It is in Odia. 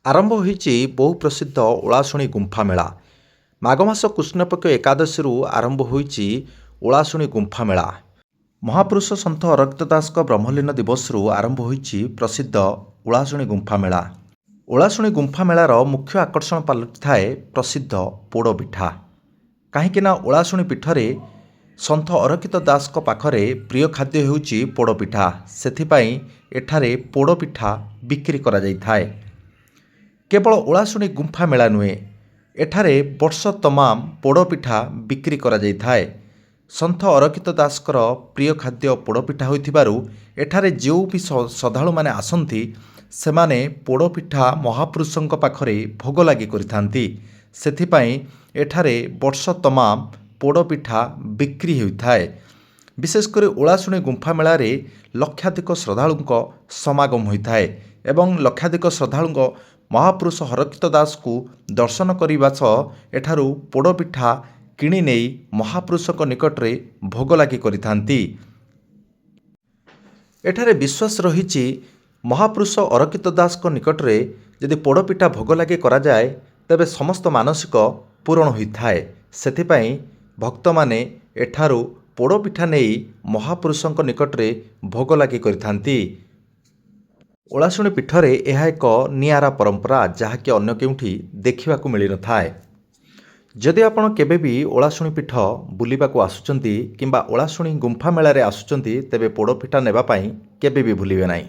ଆରମ୍ଭ ହୋଇଛି ବହୁ ପ୍ରସିଦ୍ଧ ଓଳାଶୁଣୀ ଗୁମ୍ଫା ମେଳା। ମାଘ ମାସ କୃଷ୍ଣପକ୍ଷ ଏକାଦଶୀରୁ ଆରମ୍ଭ ହୋଇଛି ଓଳାଶୁଣୀ ଗୁମ୍ଫା ମେଳା। ମହାପୁରୁଷ ସନ୍ଥ ଅରକ୍ଷିତ ଦାସଙ୍କ ବ୍ରହ୍ମଲୀନ ଦିବସରୁ ଆରମ୍ଭ ହୋଇଛି ପ୍ରସିଦ୍ଧ ଓଳାଶୁଣୀ ଗୁମ୍ଫା ମେଳା। ଓଳାଶୁଣୀ ଗୁମ୍ଫା ମେଳାର ମୁଖ୍ୟ ଆକର୍ଷଣ ପାଲଟିଥାଏ ପ୍ରସିଦ୍ଧ ପୋଡ଼ପିଠା। କାହିଁକିନା ଓଳାଶୁଣୀ ପୀଠରେ ସନ୍ଥ ଅରକ୍ଷିତ ଦାସଙ୍କ ପାଖରେ ପ୍ରିୟ ଖାଦ୍ୟ ହେଉଛି ପୋଡ଼ପିଠା। ସେଥିପାଇଁ ଏଠାରେ ପୋଡ଼ପିଠା ବିକ୍ରି କରାଯାଇଥାଏ। କେବଳ ଓଳାଶୁଣୀ ଗୁମ୍ଫା ମେଳା ନୁହେଁ, ଏଠାରେ ବର୍ଷ ତମାମ ପୋଡ଼ପିଠା ବିକ୍ରି କରାଯାଇଥାଏ। ସନ୍ଥ ଅରକ୍ଷିତ ଦାସଙ୍କର ପ୍ରିୟ ଖାଦ୍ୟ ପୋଡ଼ପିଠା ହୋଇଥିବାରୁ ଏଠାରେ ଯେଉଁ ବି ଶ୍ରଦ୍ଧାଳୁମାନେ ଆସନ୍ତି, ସେମାନେ ପୋଡ଼ପିଠା ମହାପୁରୁଷଙ୍କ ପାଖରେ ଭୋଗ ଲାଗି କରିଥାନ୍ତି। ସେଥିପାଇଁ ଏଠାରେ ବର୍ଷ ତମାମ ପୋଡ଼ପିଠା ବିକ୍ରି ହୋଇଥାଏ। ବିଶେଷ କରି ଓଳାଶୁଣୀ ଗୁମ୍ଫା ମେଳାରେ ଲକ୍ଷାଧିକ ଶ୍ରଦ୍ଧାଳୁଙ୍କ ସମାଗମ ହୋଇଥାଏ ଏବଂ ଲକ୍ଷାଧିକ ଶ୍ରଦ୍ଧାଳୁଙ୍କ ମହାପୁରୁଷ ଅରକ୍ଷିତ ଦାସଙ୍କୁ ଦର୍ଶନ କରିବା ସହ ଏଠାରୁ ପୋଡ଼ପିଠା କିଣି ନେଇ ମହାପୁରୁଷଙ୍କ ନିକଟରେ ଭୋଗ ଲାଗି କରିଥାନ୍ତି। ଏଠାରେ ବିଶ୍ୱାସ ରହିଛି, ମହାପୁରୁଷ ଅରକ୍ଷିତ ଦାସଙ୍କ ନିକଟରେ ଯଦି ପୋଡ଼ପିଠା ଭୋଗ ଲାଗି କରାଯାଏ, ତେବେ ସମସ୍ତ ମାନସିକ ପୂରଣ ହୋଇଥାଏ। ସେଥିପାଇଁ ଭକ୍ତମାନେ ଏଠାରୁ ପୋଡ଼ପିଠା ନେଇ ମହାପୁରୁଷଙ୍କ ନିକଟରେ ଭୋଗ ଲାଗି କରିଥାନ୍ତି। ଓଳାଶୁଣୀ ପୀଠରେ ଏହା ଏକ ନିଆରା ପରମ୍ପରା, ଯାହାକି ଅନ୍ୟ କେଉଁଠି ଦେଖିବାକୁ ମିଳିନଥାଏ। ଯଦି ଆପଣ କେବେ ବି ଓଳାଶୁଣୀ ପୀଠ ବୁଲିବାକୁ ଆସୁଛନ୍ତି କିମ୍ବା ଓଳାଶୁଣୀ ଗୁମ୍ଫା ମେଳାରେ ଆସୁଛନ୍ତି, ତେବେ ପୋଡ଼ପିଠା ନେବା ପାଇଁ କେବେ ବି ଭୁଲିବେ ନାହିଁ।